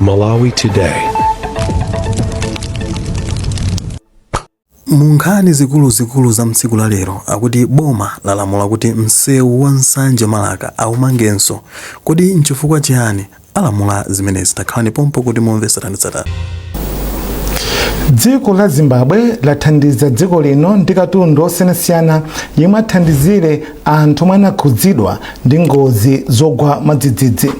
Malawi Today. Mu nkhani zikuluzikulu za mtsiku la lero akuti boma lalamula kuti msewu wa Nsanje Marka aumangenso. Kodi nchifukwa chiyani alamula zimenezi? Takhalani pompo kuti mumve tsatanetsatane. Dziko la Zimbabwe lathandiza dziko lino ndi katundu osiyanasiyana yemwe athandizire anthu omwe anakhudzidwa ndi ngozi zogwa mwadzidzidzi.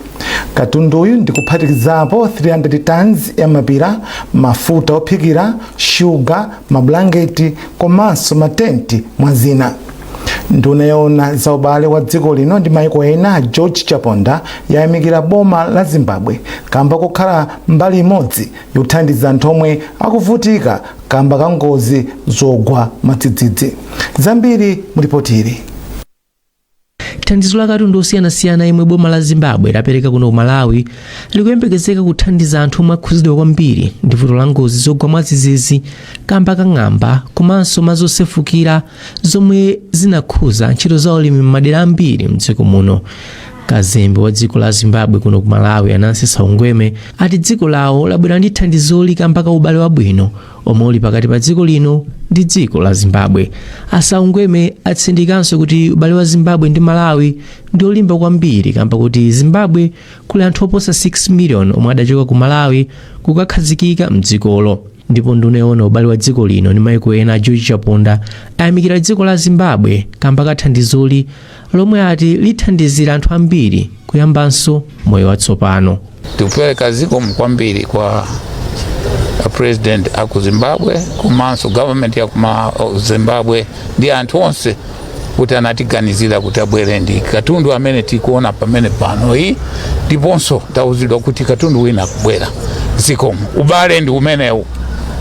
Katunduyu ndi kuphatikizapo 300 tons ya mapira, mafuta ophikira, shuga, mabulangeti komanso matenti mwa zina. Nduna yoona za ubale wa dziko lino ndi maiko ena, George Chaponda, yayamikira boma la Zimbabwe kamba kukhala mbali imodzi yothandiza anthu omwe akuvutika kamba ka ngozi zogwa mwadzidzidzi. Zambiri mu ripoti ili. Thandizo la katundu osiyanasiyana yemwe boma la Zimbabwe lapereka kuno ku Malawi likuyembekezeka kuthandiza anthu omwe akhudzidwa kwambiri ndi vuto la ngozi zogwa mwadzidzidzi kamba ka ng'amba komanso madzi osefukira zomwe zinakhuza ntchito za ulimi m'madera ambiri mdziko muno. Kazembe wa dziko la Zimbabwe kuno ku Malawi, Anansi Saungweme, ati dziko lawo labwera ndi thandizoli kamba ka ubale wabwino omwe uli pakati pa dziko lino ndi dziko la Zimbabwe. A Saungweme atsindikanso kuti ubale wa Zimbabwe ndi Malawi ndi olimba kwambiri kamba kuti Zimbabwe kuli anthu oposa 6 million omwe adachoka ku Malawi kukakhazikika mdzikolo. Ndipo nduna yoona ubale wa dziko lino ndi maiko ena, George Chaponda, ayamikira dziko la Zimbabwe kamba ka thandizoli lomwe ati lithandizira anthu ambiri kuyambanso moyo watsopano. Tikupereka zikomo kwambiri kwa president aku Zimbabwe komanso government ya kuma Zimbabwe ndi anthu onse kuti anatiganizira kuti abwere ndi katundu amene tikuona pamene pano iyi, ndiponso tauzidwa kuti katundu wina akubwera. Zikomo. Ubale ndi umenewu,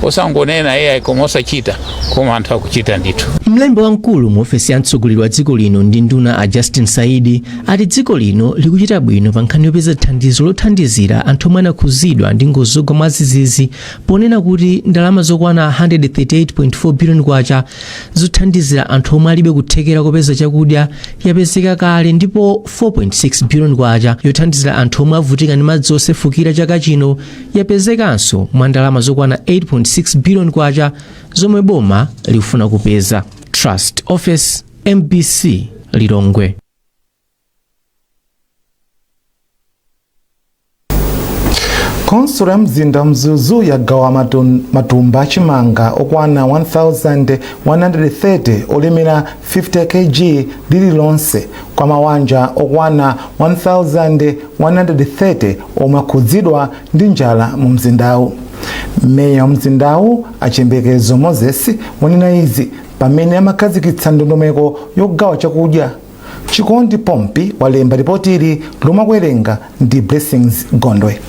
osangonena iyayi koma osachita, koma anthu akuchita ndithu. Mlembi wamkulu mu ofesi ya mtsogoleri wa dziko lino ndi nduna, a Justin Saidi, ati dziko lino likuchita bwino pa nkhani yopeza thandizo lothandizira anthu omwe anakhuzidwa ndi ngozi zogwa mwadzidzidzi, ponena kuti ndalama zokwana 138.4 billion kwacha zothandizira anthu omwe alibe kuthekera kopeza chakudya yapezeka kale, ndipo 4.6 billion kwacha yothandizira anthu omwe avutika ndi madzi osefukira chaka chino yapezekanso mwa ndalama zokwana 8.6 billion kwacha zomwe boma likufuna kupeza. Trust Office, MBC, Lilongwe. Khonsolo ya mzinda wa Mzuzu yagawa matumba achimanga okwana 1130 olemera 50 kg lililonse kwa mawanja okwana 1130 omwe akhudzidwa ndi njala mu mzindawu. Meya wa mzindawu, a Chiyembekezo Moses, wanena izi pamene amakhazikitsa ndondomeko yogawa chakudya. Chikondi Pompi walemba ripoti ili lomwe akuwerenga ndi Blessings Gondwe.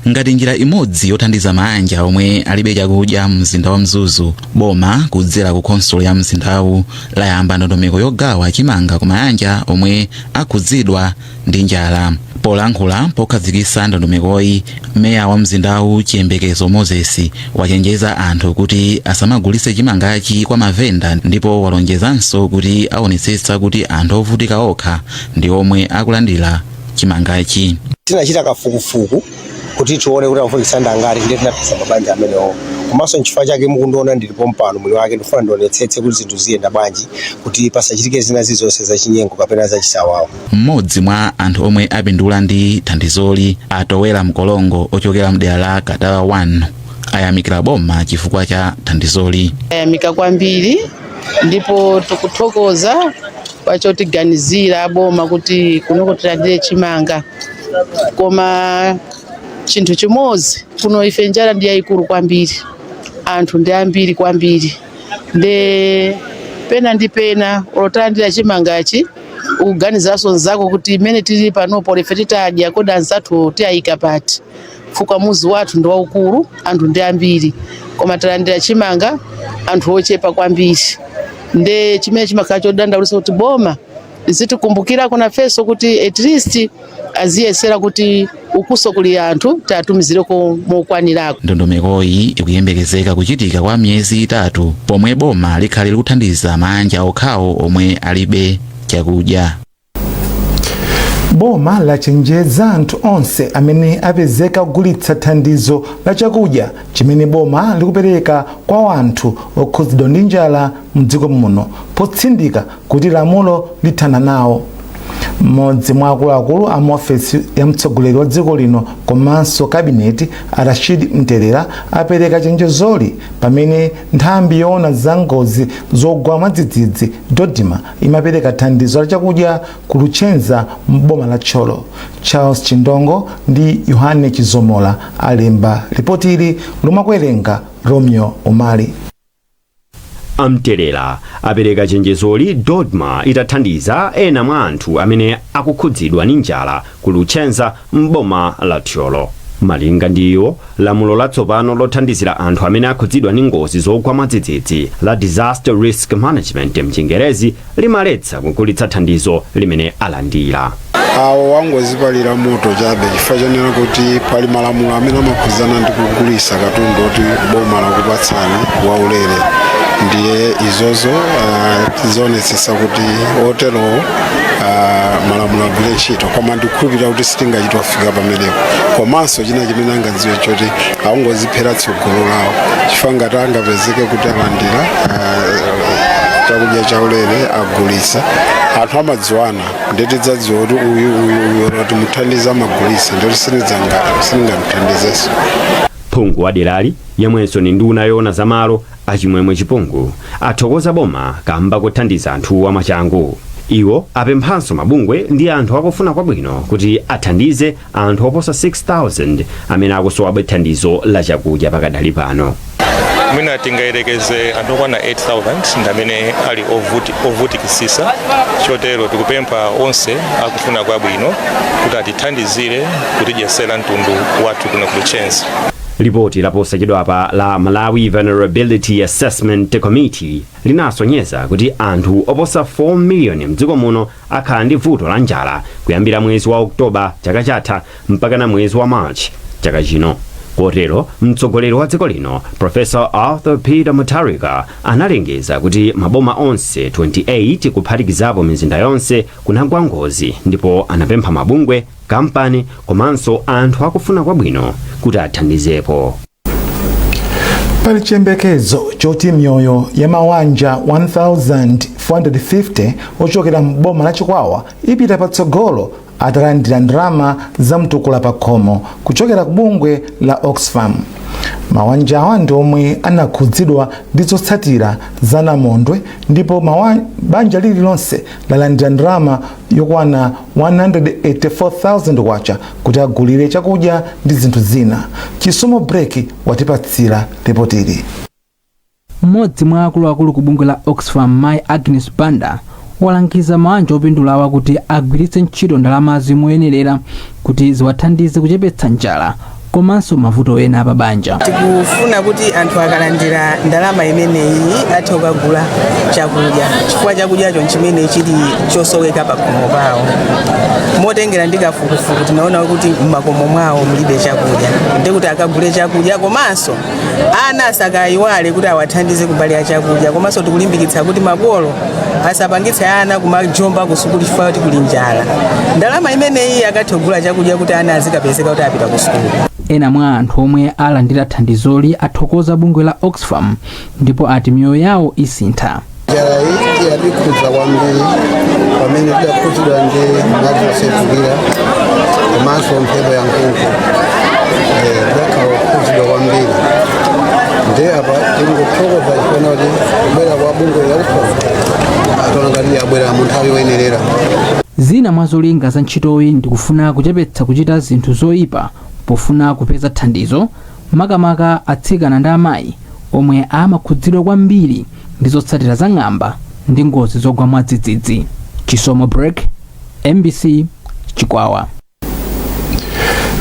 Ngati njira imodzi yothandiza maanja omwe alibe chakudya mzinda wa Mzuzu, boma kudzera ku khonsolo ya mzindawu layamba ndondomeko yogawa chimanga ku maanja omwe akhudzidwa ndi njala. Polankhula pokhazikitsa ndondomekoyi, meya wa mzindawu, Chiyembekezo Moses, wachenjeza anthu kuti asamagulitse chimangachi kwa mavenda, ndipo walonjezanso kuti aonetsetsa kuti anthu ovutika okha ndi omwe akulandira chimangachi. Tinachita kafukufuku kuti tione kuti akuvutikitsa ndi angati, ndiye tinapeza mabanja amenewo. Komanso nchifukwa chake mukundiona ndilipo mpano, mwini wake ndifuna ndionetsetse kuti zinthu ziyenda bwanji kuti pasachitike zina zilizonse zachinyengo kapena zachisawawa. Mmodzi mwa anthu omwe apindula ndi thandizoli, a Towera Mkolongo, ochokera mdera la Katala 1, ayamikira boma chifukwa cha thandizoli. Tayamika kwambiri ndipo tikuthokoza pachotiganizira boma kuti kunoko tilandire chimanga, koma chinthu chimodzi, kuno ife njala ndi yayikulu kwambiri, anthu ndi ambiri kwambiri, nde pena ndi pena olo talandira chimangachi ukuganizanso nzako kuti imene tili panopo ife titadya, kodi anzathu tiyayika pati? Chifukwa muzi wathu ndi waukulu, anthu ndi ambiri, koma talandira chimanga anthu ochepa kwambiri. Nde chimene chimakhala chodandaulitsa kuti boma lizitikumbukirako nafenso kuti at least aziyesera kuti ukuso kuli anthu tiatumizireko mokwanirako. Ndondomekoyi ikuyembekezeka kuchitika kwa miyezi 3 pomwe boma likhale likuthandiza maanja okhawo omwe alibe chakudya. Boma lachenjeza anthu onse amene apezeka kugulitsa thandizo la chakudya chimene boma likupereka kwa anthu okhudzidwa ndi njala mdziko muno, potsindika kuti lamulo lithana nawo. Mmodzi mwa akuluakulu a muofesi ya mtsogoleri wa dziko lino komanso kabineti, Rashid Mtelera, apereka chenjezoli pamene nthambi yoona za ngozi zogwa mwadzidzidzi, DoDMA, imapereka thandizo la chakudya ku Luchenza m'boma la Thyolo. Charles Chindongo ndi Yohane Chizomola alemba ripoti ili lomwe akuwerenga Romeo Umali. Amtelera apereka chenjezoli DoDMA itathandiza ena mwa anthu amene akukhudzidwa ndi njala ku Luchenza m'boma la Thyolo. Malinga ndi iwo, lamulo latsopano lothandizira anthu amene akhudzidwa ndi ngozi zogwa mwadzidzidzi, la Disaster Risk Management mchingerezi, limaletsa kugulitsa thandizo limene alandira. Awo wangozipalira moto chabe, chifukwa chonena kuti pali malamulo amene amakhudzana ndi kugulitsa katundu oti boma lakupatsani waulere. Ndiye izozo zionetsetsa kuti oterowo malamulo agwire ntchito, koma ndikukhulupirira kuti sitingachite kufika pamenepo. Komanso china chimene angadziwe choti awungoziphera tsogolo lawo, chifukwa ngati angapezeke kuti alandira chakudya chaulere agulitsa, anthu amadziwana, ndiye tidzadziwa kuti uyu, uyu, uyu kuti muthandize amagulitsa, ndiyoti sindingamuthandizenso. Phungu wa derali, yemwenso ni nduna yoona zamalo, Achimwemwe Chipungu, athokoza boma kamba kothandiza anthuwa mwachangu. Iwo apemphanso mabungwe ndi anthu akufuna kwabwino kuti athandize anthu oposa 6000 amene akusowabe thandizo la chakudya pakadali pano. Mwina tingayerekeze anthu okwana 8000 ndi amene ali ovutikisisa. Chotero tikupempha onse akufuna kwabwino kuti atithandizire kutidyesera mtundu wathu kuno ku Luchenza. Lipoti laposachedwapa la Malawi Vulnerability Assessment Committee linasonyeza kuti anthu oposa 4 miliyoni mdziko muno akhala ndi vuto la njala kuyambira mwezi wa Oktoba chaka chatha mpakana mwezi wa March chaka chino. Kotero mtsogoleri wa dziko lino, Professor Arthur Peter Mutharika, analengeza kuti maboma onse 28 kuphatikizapo mizinda yonse kunagwa ngozi, ndipo anapempha mabungwe, kampani komanso anthu akufuna kwabwino kuti athandizepo. Pali chiyembekezo choti miyoyo ya mawanja 1450 ochokera m'boma la Chikwawa ipita patsogolo atalandira ndalama za mtukula pa khomo kuchokera ku bungwe la Oxfam. Mawanja awa ndi omwe anakhudzidwa ndi zotsatira za namondwe, ndipo banja lililonse lalandira ndalama yokwana 184,000 kwacha kuti agulire chakudya ndi zinthu zina. Chisomo Breki watipatsira ripotili. Mmodzi mwa akuluakulu ku bungwe la Oxfam, Mai Agnes Banda, walangiza mawanja opindulawa kuti agwiritse ntchito ndalamazi moyenerera kuti ziwathandize kuchepetsa njala komanso mavuto ena apabanja. Tikufuna kuti anthu akalandira ndalama imeneyi athe kukagula chakudya, chifukwa chakudyacho nchimene chili chosoweka pakhomo pawo. Motengera ndi kafukufuku, tinaona kuti mmakomo mwawo mulibe chakudya, ndikuti akagule chakudya, komanso ana asakayiwale kuti awathandize kumbali ya chakudya. Komanso tikulimbikitsa kuti makolo asapangitse ana kumajomba ku sukulu chifukwa kuti kuli njala. Ndalama imeneyi akathe kugula chakudya kuti ana azikapezeka kuti apita ku sukulu. Ena mwa anthu omwe alandira thandizoli athokoza bungwe la Oxfam ndipo ati miyoyo yawo isintha. Njala iyi yatikhudza kwambiri pamene tidakhudzidwa ndi madzi osefukira komanso mphepo ya mkuntho. Tidakhala kukhudzidwa kwambiri, ndi apa tingothokoza chifukwa kuti kubwera kwa bungwe la Oxfam ataona ngati yabwera mu nthawi yoyenerera. Zina mwa zolinga za ntchitoyi ndikufuna kuchepetsa kuchita zinthu zoyipa pofuna kupeza thandizo, makamaka atsikana ndi amayi omwe amakhudzidwa kwambiri ndi zotsatira za ng'amba ndi ngozi zogwa mwadzidzidzi. Chisomo Break, MBC, Chikwawa.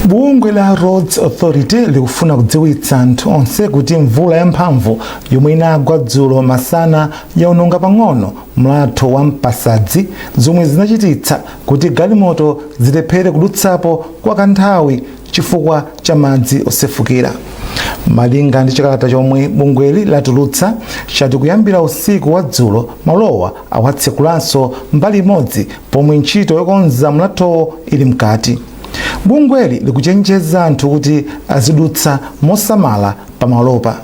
Bungwe la Roads Authority likufuna kudziwitsa anthu onse kuti mvula yamphamvu yomwe inagwa dzulo masana yaononga pang'ono mlatho wa Mpasadzi, zomwe zinachititsa kuti galimoto zilephere kudutsapo kwa kanthawi. Chifukwa cha madzi osefukira. Malinga ndi chikalata chomwe bungweli latulutsa, chati kuyambira usiku wa dzulo malowa awatsekulanso mbali imodzi pomwe ntchito yokonza mlathowo ili mkati. Bungweli likuchenjeza anthu kuti azidutsa mosamala pamalopa.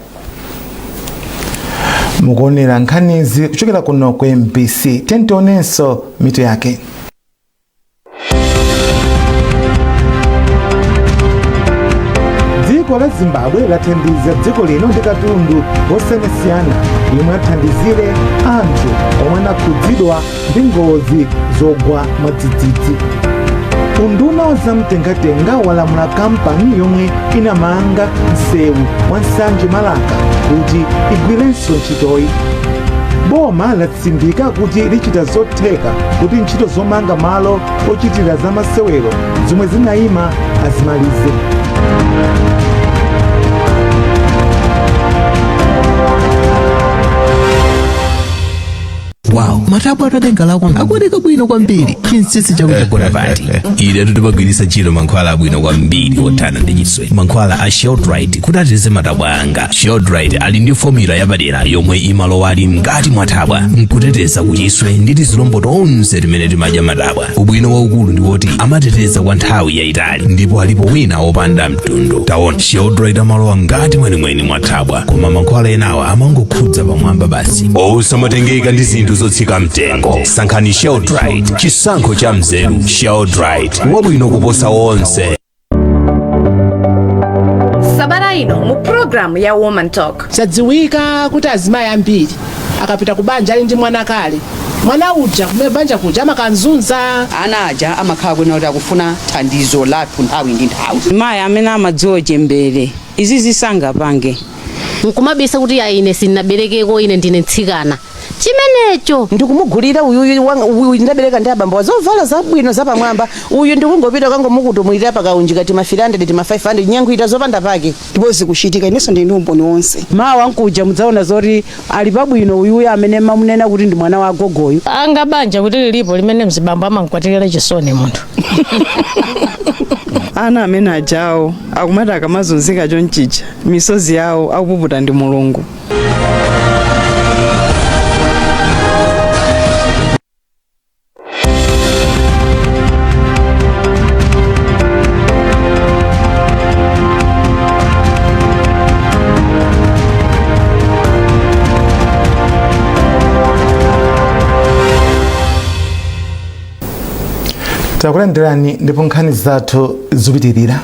Mukuonera nkhanizi kuchokera kuno ku MBC. Tionenso mitu yake. Dziko la Zimbabwe lathandiza dziko lino ndi katundu wosiyanasiyana yomwe athandizire anthu omwe anakhudzidwa ndi ngozi zogwa mwadzidzidzi. Unduna wa zamtengatenga walamula kampani yomwe inamanga msewu wa Nsanje Malaka kuti igwirenso ntchitoyi. Boma latsindika kuti lichita zotheka kuti ntchito zomanga malo ochitira zamasewero zomwe zinayima azimalize. Wow, matabwa atatenga lako akuoneka bwino kwambiri. Chinsinsi chako chagona pati? Ine timagwiritsa ntchito mankhwala abwino kwambiri othana ndi chiswe, mankhwala a Sheldright, kuti ateteze matabwa anga. Sheldright ali ndi formula yapadera yomwe imalowa ali mkati mwa thabwa nkuteteza kuchiswe ndi tizilombo tonse timene timadya matabwa. Ubwino waukulu ndi woti amateteza kwa nthawi yayitali, ndipo alipo wina wopanda mtundu. Taona, Sheldright amalowa ngati mwenimweni mwa thabwa, koma mankhwala enawa amangokhudza pamwamba basi. Osamatengeka ndi zinthu zotsika mtengo, sankhani Sheldright, chisankho cha mzeru. Sheldright, wabwino kuposa onse. Sabata ino mu programu ya Woman Talk. Zadziwika kuti azimayi ambiri akapita ku banja ali ndi mwana kale, mwana uja kumene banja kuja amakanzunza. Ana aja amakhala kwena kuti akufuna thandizo lathu nthawi ndi nthawi. Mayi amene amadziwa chembere izi zisangapange. Nkumabisa kuti ya ine sindinaberekeko, ine ndine mtsikana, chimenecho. Ndikumugulira uyuyu, uyu ndabereka ndi abambo, zovala zabwino zapamwamba. Uyu ndikungopita kangomukutumulira pakaunjika tima 300, tima 500, nyankhwita zopanda pake. Ndipo zikuchitika, inenso ndili ndi umboni wonse. Mawa nkuja mudzaona zoti ali pabwino uyuyu amene mamunena kuti ndi mwana wa gogoyu. Anga banja kuti lilipo limene mzibambo amamkwatirira chisoni munthu. Ana amene ajawo akumati akamazunzika chonchicha, misozi yawo akupuputa ndi Mulungu. Takulandirani ndipo nkhani zathu zikupitirira.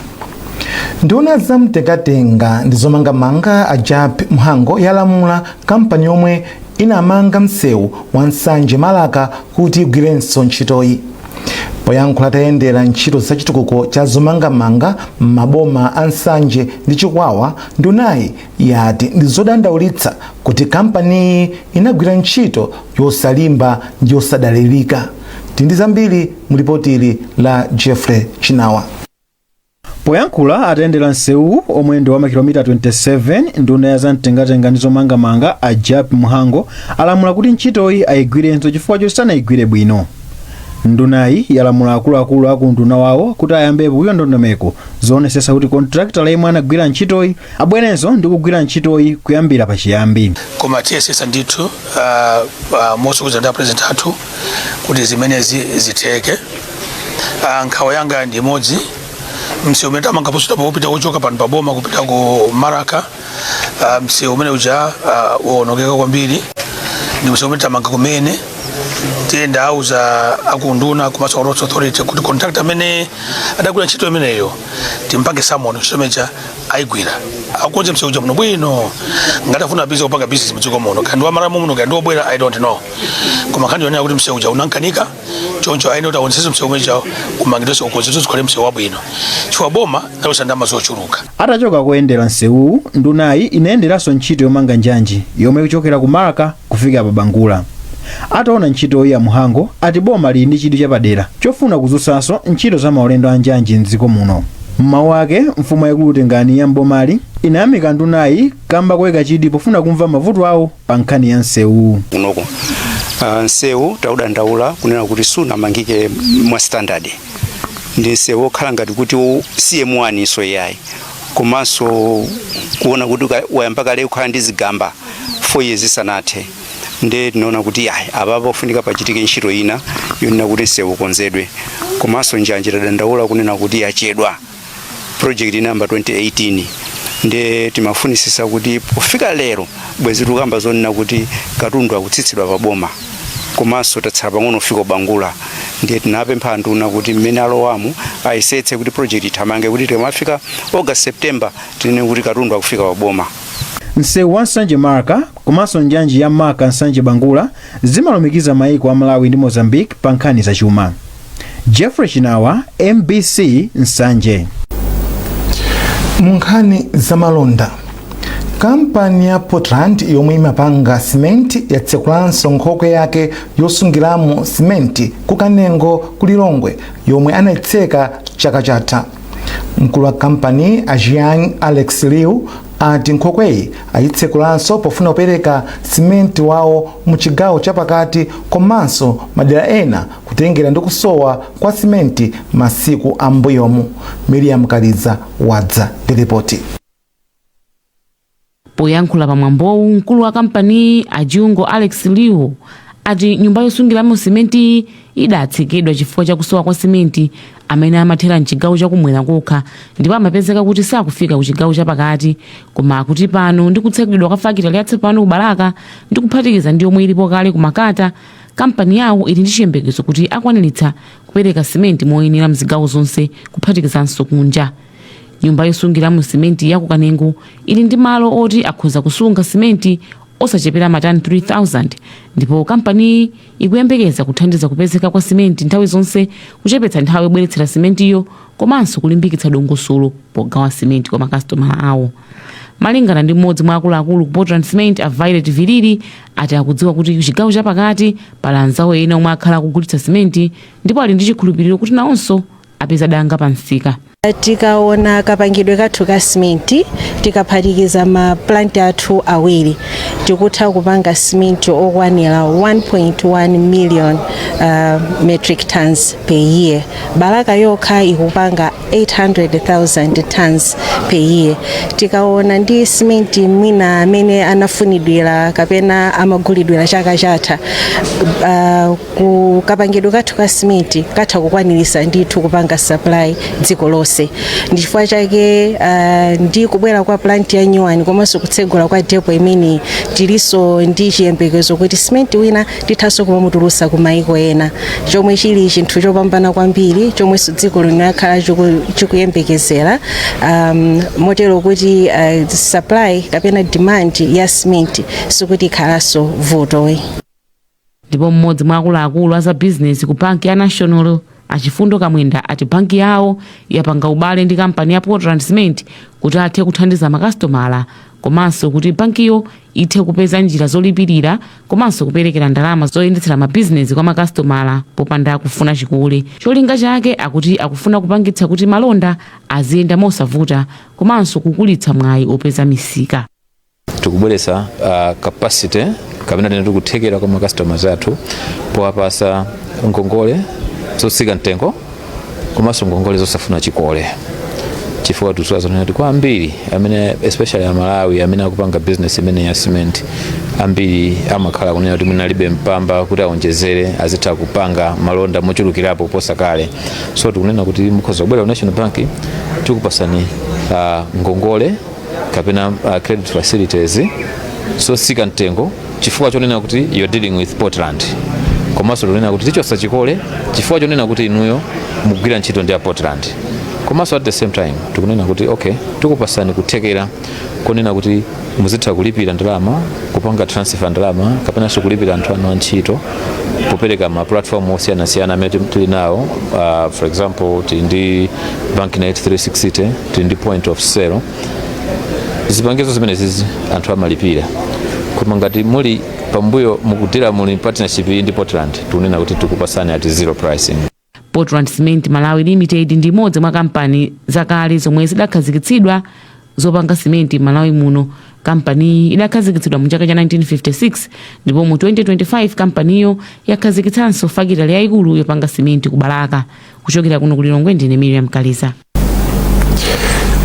Nduna zamtengatenga ndi zomangamanga a Jappie Mhango yalamula kampani yomwe inamanga msewu wa Nsanje Malaka kuti igwirenso ntchitoyi. Poyankhula atayendera ntchito za chitukuko cha zomangamanga m'maboma a Nsanje ndi Chikwawa, ndunayi yati ndi zodandaulitsa kuti kampaniyi inagwira ntchito yosalimba ndi yosadalirika. Tindi zambiri mu lipotili la Jeffrey Chinawa. Poyankhula atayendera msewu omwe ndi wa makilomita 27, nduna ya zamtengatenga ndi zomangamanga a Jappie Mhango alamula kuti ntchitoyi ayigwirenso chifukwa choti sanayigwire bwino. Ndunayi yalamula akuluakulu aku unduna wawo kuti ayambepo kuika ndondomeko zoonetsetsa kuti kontrakitala yemwe anagwira ntchitoyi abwerenso ndi kugwira ntchitoyi kuyambira pachiyambi. Koma tiyesetsa ndithu motsogozedwa ndi apresident athu kuti zimenezi zitheke. Nkhawa yanga ndi imodzi, msewu umene tamanga posachedwapa kupita kuchoka pano pa boma kupita ku Maraka, msewu umene uja waonongeka kwambiri, ndi msewu umene tamanga kumene. Tiyenda auza akunduna komanso Roads Authority kuti contractor amene adagwira ntchito imeneyo timpange summon, ntchito imeneja ayigwira, akonze msewu uja muno bwino. Ngati afuna bizi kupanga business mdziko muno, kaya ndi wamalawi muno, kaya ndi wobwera, I don't know, koma nkhani yonena kuti msewu uja unankanika, choncho ayenera kuti aonetsetse msewu umeneja umangidwenso, ukonzedwe, ukhale msewu wabwino, chifukwa boma lalowetsa ndalama zochuluka. Atachoka kuyendera msewuwu, ndunayi inayenderanso ntchito yomanga njanji yomwe ikuchokera ku Marka kufika pa Bangula. Ataona ntchitoyi, a Mhango ati boma lili ndi chidwi chapadera chofuna kudzutsanso ntchito za maulendo a njanji mdziko muno. M'mawu ake, mfumu yaikulu Tengani ya mbomali inayamika ndunayi kamba koyika chidwi pofuna kumva mavuto awo pa nkhani ya msewu. Kunoko msewu taudandaula kunena kuti sunamangike mwa standard. Ndi msewu wokhala ngati kuti CM1 iso yayi, komanso kuona kuti wayamba kale kukhala ndi zigamba 4 years isanathe. Nde tinaona kuti ayi, apa pofunika pachitike ntchito ina yonena kuti msewu ukonzedwe. Komanso njanji tadandaula kunena kuti yachedwa, project inayamba 2018, nde timafunisisa kuti pofika lero bwezi tikukamba zonena kuti katundu akutsitsidwa pa boma, komanso tatsala pang'ono kufika Bangula. Ndiye tinapempha anduna kuti mmene alowamo ayesetse kuti project ithamange, kuti tikamafika August, September tinene kuti katundu akufika pa boma. Msewu wa Nsanje Marka komanso njanji ya Marka Nsanje Bangula zimalumikiza maiko a Malawi ndi Mozambique pa nkhani zachuma. Jeffrey Chinawa, MBC, Nsanje. Mu nkhani zamalonda, kampani ya Portland yomwe imapanga simenti yatsekulanso nkhokwe yake yosungiramo simenti ku Kanengo ku Lilongwe, yomwe anayitseka chaka chatha. Mkulu wa kampani a Jiang Alex Liu ati nkhokweyi ayitsekulanso pofuna kupereka simenti wawo mu chigawo chapakati komanso madera ena, kutengera ndi kusowa kwa simenti masiku ambuyomu. Miriam Kaliza wadza ndi ripoti. Poyankhula pamwambowu, mkulu wa kampaniyi a Jiungo Alex Liu ati nyumba yosungiramo simenti idatsekedwa chifukwa chakusowa kwa simenti amene amathera mchigawo chakumwera kokha, ndipo amapezeka kuti sakufika ku chigawo chapakati. Koma akuti pano ndi kutsekedwa kwa fakitale yatsopano ku Balaka ndi kuphatikiza ndi yomwe ilipo kale ku Makata, kampani yawo ili ndi chiyembekezo kuti akwaniritsa kupereka simenti moyenera mzigawo zonse, kuphatikizanso kunja. Nyumba yosungiramo simenti ya ku Kanengo ili ndi malo oti akhoza kusunga simenti osachepera matani 3000, ndipo kampaniyi ikuyembekeza kuthandiza kupezeka kwa simenti nthawi zonse, kuchepetsa nthawi yobweretsera simentiyo, komanso kulimbikitsa dongosolo pogawa simenti kwa makasitomala awo. Malingana ndi mmodzi mwa akuluakulu ku Portland Cement a Violet Vilili, ati akudziwa kuti kuchigawo chapakati pali anzawo ena omwe akhala akugulitsa simenti, ndipo ali ndi chikhulupiriro kuti nawonso apeza danga pa msika. Tikaona kapangidwe kathu ka simenti, tikaphatikiza ma plant athu awiri, tikutha kupanga simenti okwanira 1.1 million metric tons per year. Balaka yokha ikupanga 800,000 tons per year. Tikaona ndi simenti mwina amene anafunidwira kapena amagulidwira chaka chatha, ku kapangidwe kathu ka simenti katha kukwanirisa ndithu kupanga supply dziko lonse. Ndi chifukwa chake ndi kubwera kwa plant ya new one komanso kutsegula kwa depo imeneyi, tilinso ndi chiyembekezo kuti simenti wina tithanso kumamutulusa ku maiko ena, chomwe chili chinthu chopambana kwambiri chomwenso dziko lino lakhala chikuyembekezera, motero kuti supply kapena demand ya simenti sikuti ikhalanso vutoyi. Ndipo mmodzi mwa akuluakulu a za bizinesi ku banki ya National Achifundo Kamwenda ati banki yawo yapanga ubale ndi kampani ya Portland Cement kuti athe kuthandiza makasitomala, komanso kuti bankiyo ithe kupeza njira zolipirira komanso kuperekera ndalama zoyendetsera mabizinesi kwa makasitomala popanda kufuna chikole. Cholinga chake akuti akufuna kupangitsa kuti malonda aziyenda mosavuta komanso kukulitsa mwayi opeza misika. Tikubweretsa capacity kapena tene tikuthekera kwa ma customers athu powapasa ngongole zotsika mtengo komanso ngongole zosafuna chikole, chifukwa tikudziwa zonena kuti kwa ambiri amene, especially Amalawi amene akupanga business imene ya cement, ambiri amakhala kunena kuti mwina alibe mpamba kuti aonjezere azitha kupanga malonda mochulukirapo kuposa kale. So tikunena kuti mukhoza kubwera ku National Bank, tikupasani ngongole kapena credit facilities zotsika mtengo chifukwa chonena kuti you're dealing with Portland, komanso tikunena kuti tichosa chikole chifukwa chonena kuti inuyo mukugwira ntchito ndi a Portland, komanso at the same time tikunena kuti okay, tikupasani kuthekera konena kuti muzitha kulipira ndalama, kupanga transfer ndalama kapenanso kulipira anthu anu antchito popereka ma platform osiyanasiyana amene tili nawo. For example, tili ndi Banknet 360, tili ndi point of sale. Zipangizo zimene zizi anthu amalipira, koma ngati muli pambuyo mukudira muli partnership iyi ndi Portland, tikunena kuti tikupasani at zero pricing. Portland Cement Malawi Limited ndi imodzi mwa kampani zakale zomwe zidakhazikitsidwa zopanga simenti m'Malawi muno. Kampaniyi idakhazikitsidwa mu chaka cha 1956 ndipo mu 2025 kampaniyo yakhazikitsanso fakitale yayikulu yopanga simenti ku Balaka. Kuchokera kuno ku Lilongwe ndine Miriam Kaliza.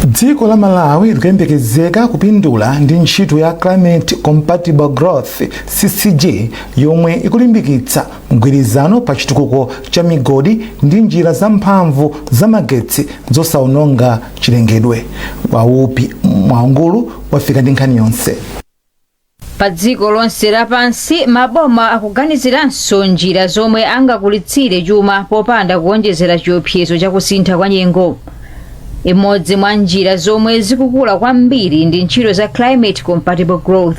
Dziko la Malawi likuyembekezeka kupindula ndi ntchito ya Climate Compatible Growth, CCG, yomwe ikulimbikitsa mgwirizano pa chitukuko cha migodi ndi njira za mphamvu za magetsi zosaononga chilengedwe. Waupi Mwaungulu wafika ndi nkhani yonse. Pa dziko lonse lapansi, maboma akuganiziranso njira zomwe angakulitsire chuma popanda kuonjezera chiopsezo chakusintha kwa nyengo. Imodzi mwa njira zomwe zikukula kwambiri ndi ntchito za climate compatible growth.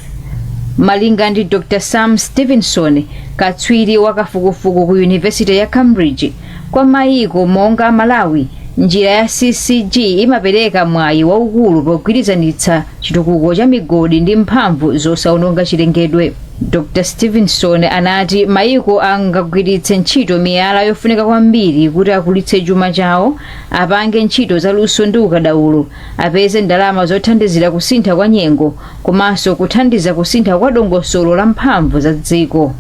Malinga ndi Dr Sam Stevenson, katswiri wa kafukufuku ku University ya Cambridge, kwa mayiko monga Malawi, njira ya CCG imapereka mwayi waukulu pogwirizanitsa chitukuko cha migodi ndi mphamvu zosaononga chilengedwe. Dr Stevenson anati mayiko angagwiritse ntchito miyala yofunika kwambiri kuti akulitse chuma chawo, apange ntchito zaluso ndi ukadaulo, apeze ndalama zothandizira kusintha kwa nyengo, komanso kuthandiza kusintha kwa dongosolo la mphamvu za dziko.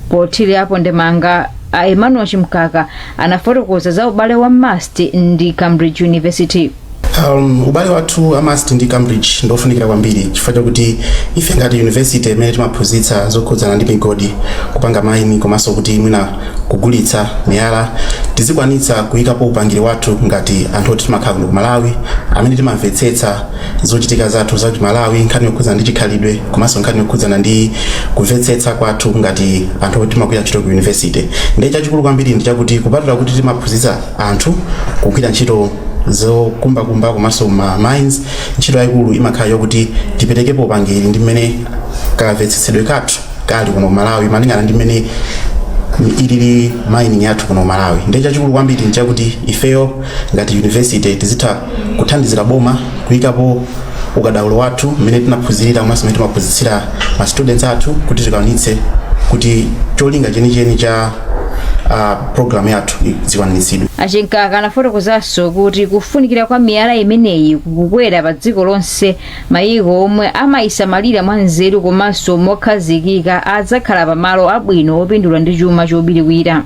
Pothirirapo ndemanga, a Emmanuel Chimkaka anafotokoza za ubale wa MUST ndi Cambridge University. Ubale wathu a MUST ndi Cambridge ndofunikira kwambiri chifukwa chakuti ife ngati university imene timaphunzitsa zokhudzana ndi migodi, kupanga mine, komanso kuti mwina kugulitsa miyala, tizikwanitsa kuyikapo upangiri wathu ngati anthu oti timakhala kuno ku Malawi amene timamvetsetsa zochitika zathu za Malawi, nkhani yokhudzana ndi chikhalidwe komanso nkhani yokhudzana ndi kumvetsetsa kwathu ngati anthu oti timagwira ntchito ku university. Ndiye chachikulu kwambiri ndi chakuti kupatula kuti timaphunzitsa anthu kugwira ntchito zokumbakumba komanso ma mines, ntchito yayikulu imakhala yokuti tiperekepo upangiri ndi mmene kamvetsetsedwe kathu kali kuno ku Malawi malingana ndi mmene ilili mining yathu kuno ku Malawi. Ndiye chachikulu kwambiri nchakuti ifeyo ngati university tizitha kuthandizira boma kuyikapo ukadaulo wathu mmene tinaphunzirira komanso mmene timaphunzitsira ma students athu kuti tikwanitse kuti cholinga chenicheni cha program yathu zikwaniritsidwe. Achinkaka anafotokozanso kuti kufunikira kwa miyala imeneyi kukukwera pa dziko lonse. Mayiko omwe amayisamalira mwanzeru komanso mokhazikika adzakhala pamalo abwino opindula ndi chuma chobiriwira.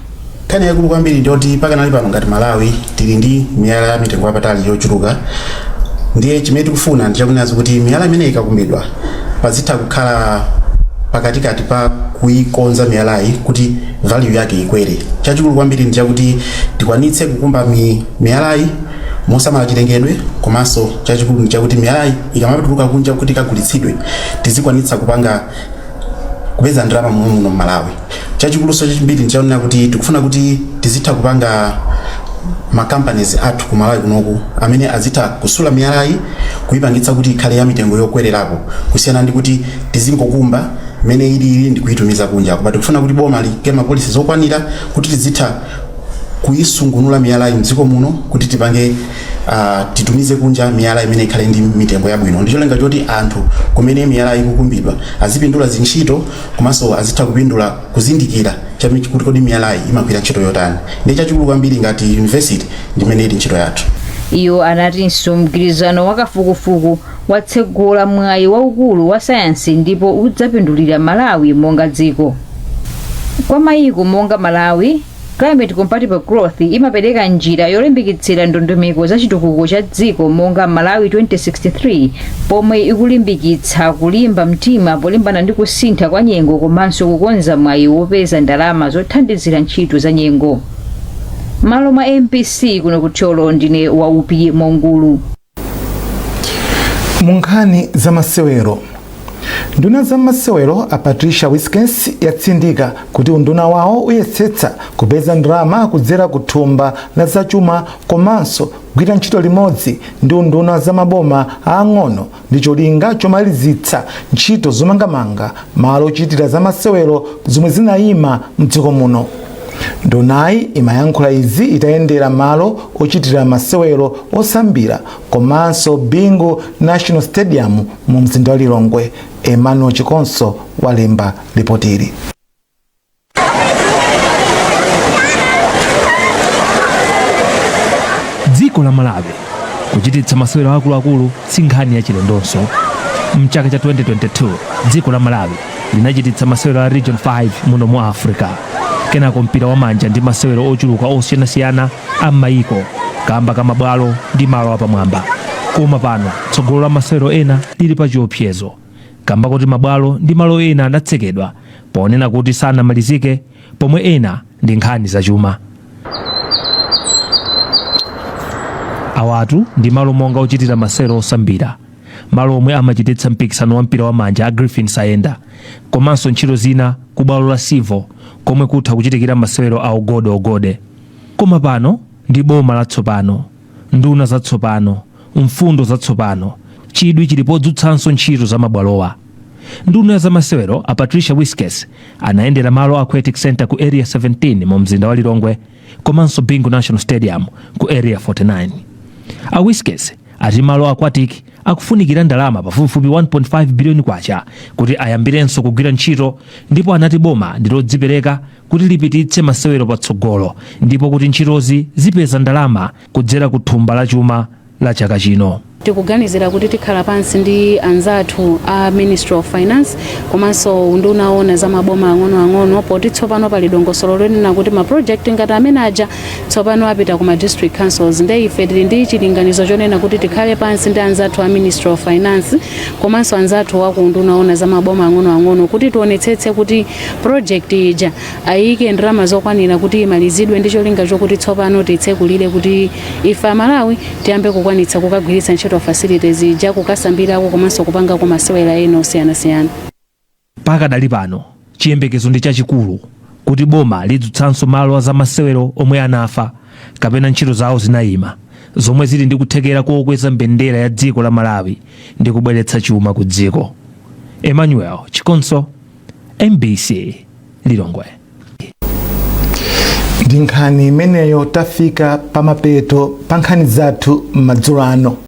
Nkhani yaikulu kwambiri ndiyoti pakanali pano ngati Malawi tili ndi miyala ya mitengo yapatali yochuluka. Ndiye chimene tikufuna ndi chakunenazo kuti miyala imeneyi ikakumbidwa, pazitha kukhala pakatikati pa kuikonza miyalayi kuti value yake ikwere. Chachikulu kwambiri ndi chakuti tikwanitse kukumba miyalayi mosamala chilengedwe, komanso chachikulu ndi chakuti miyalayi ikamatuluka kunja kuti ikagulitsidwe, tizikwanitsa kupanga kupeza ndalama momwe muno m'Malawi. Chachikuluso chachimbiri ndichaonera kuti tikufuna kuti tizitha kupanga ma companies athu ku Malawi kunoku amene azitha kusula miyalayi, kuyipangitsa kuti ikhale ya mitengo yokwererapo, kusiyana ndi kuti tizingokumba mmene ilili ndi kuyitumiza kunja. Koma tikufuna kuti boma liyike ma policies okwanira kuti tizitha kuyisungunula miyalayi mdziko muno kuti tipange titumize kunja miyala imene ikhale ndi mitengo yabwino, ndi cholinga choti anthu kumene miyala ikukumbidwa azipindula zintchito komanso azitha kupindula kuzindikira kuti kodi miyalayi imagwira ntchito yotani. Ndi chachikulu kwambiri ngati university ndimene ili ntchito yathu. Iwo anatinso mgwirizano wa kafukufuku watsegula mwayi waukulu wa sayansi ndipo udzapindulira Malawi monga dziko. Kwa mayiko monga Malawi, Climate Compatible Growth imapereka njira yolimbikitsira ndondomeko za chitukuko cha dziko monga Malawi 2063, pomwe ikulimbikitsa kulimba mtima polimbana ndi kusintha kwa nyengo komanso kukonza mwayi wopeza ndalama zothandizira ntchito za nyengo. Malo mwa MBC kuno ku Thyolo, ndine Waupi Mongulu. Mu nkhani za masewero, nduna za masewero a Patricia Wiskes yatsindika kuti unduna wawo uyesetsa kupeza ndalama kudzera ku thumba la zachuma komanso kugwira ntchito limodzi ndi unduna za maboma aang'ono ndi cholinga chomalizitsa ntchito zomangamanga malo ochitira za masewero zomwe zinayima mdziko muno. Ndunayi imayankhula izi itayendera malo ochitira masewero osambira komanso Bingu National Stadium mu mzinda wa Lilongwe. Emmanuel Chikonso walemba ripotili. Dziko la Malawi kuchititsa masewero akuluakulu si nkhani yachilendonso. Mchaka cha 2022 dziko la Malawi linachititsa masewero a Region 5 muno mu Africa, kenako mpira wa manja ndi masewero ochuluka osiyanasiyana a m'mayiko kamba ka mabwalo ndi malo apamwamba. Koma pano tsogolo la masewero ena lili pa chiopsezo kamba kuti mabwalo ndi malo ena anatsekedwa ponena kuti sanamalizike, pomwe ena ndi nkhani zachuma. Awatu ndi malo monga ochitira masewero osambira, malo omwe amachititsa mpikisano wa mpira wa manja a Griffin Sayenda, komanso ntchito zina ku bwalo la Civo komwe kutha kuchitikira masewero a ogodeogode. Koma pano ndi boma latsopano, nduna zatsopano, mfundo zatsopano, chidwi chili podzutsanso ntchito za mabwalowa. Nduna za masewero a Patricia Wiskes anayendera malo Aquatic Center ku Area 17 mu mzinda wa Lilongwe komanso Bingu National Stadium ku Area 49. A Wiskes ati malo aquatic akufunikira ndalama pafupifupi 1.5 biliyoni kwacha kuti ayambirenso kugwira ntchito, ndipo anati boma ndi lodzipereka kuti lipititse masewero patsogolo ndipo kuti ntchitozi zipeza ndalama kudzera ku thumba la chuma la chaka chino. Tikuganizira kuti tikhala pansi ndi anzathu a Ministry of Finance komanso unduna oona za maboma ang'onoang'ono, poti tsopano pali dongosolo lonena kuti ma project ngati amene aja tsopano apita ku ma district councils. Nde ife tili ndi chilinganizo chonena kuti tikhale pansi ndi anzathu a Ministry of Finance komanso anzathu wa ku unduna oona za maboma ang'onoang'ono kuti tionetsetse kuti project ija ayike ndalama zokwanira kuti imalizidwe, ndi cholinga chokuti tsopano titsekulire kuti ife Amalawi tiyambe kukwanitsa kukagwiritsa ntchito facilities ija, kukasambirako komanso kupangako masewera ena osiyanasiyana. Pakadali pano chiyembekezo ndi chachikulu kuti boma lidzutsanso malo a zamasewero omwe anafa kapena ntchito zawo zinayima, zomwe zili ndi kuthekera kokweza mbendera ya dziko la Malawi ndi kubweretsa chuma ku dziko. Emmanuel Chikonso, MBC, Lilongwe. Ndi nkhani imeneyo tafika pamapeto pa nkhani zathu madzulo ano.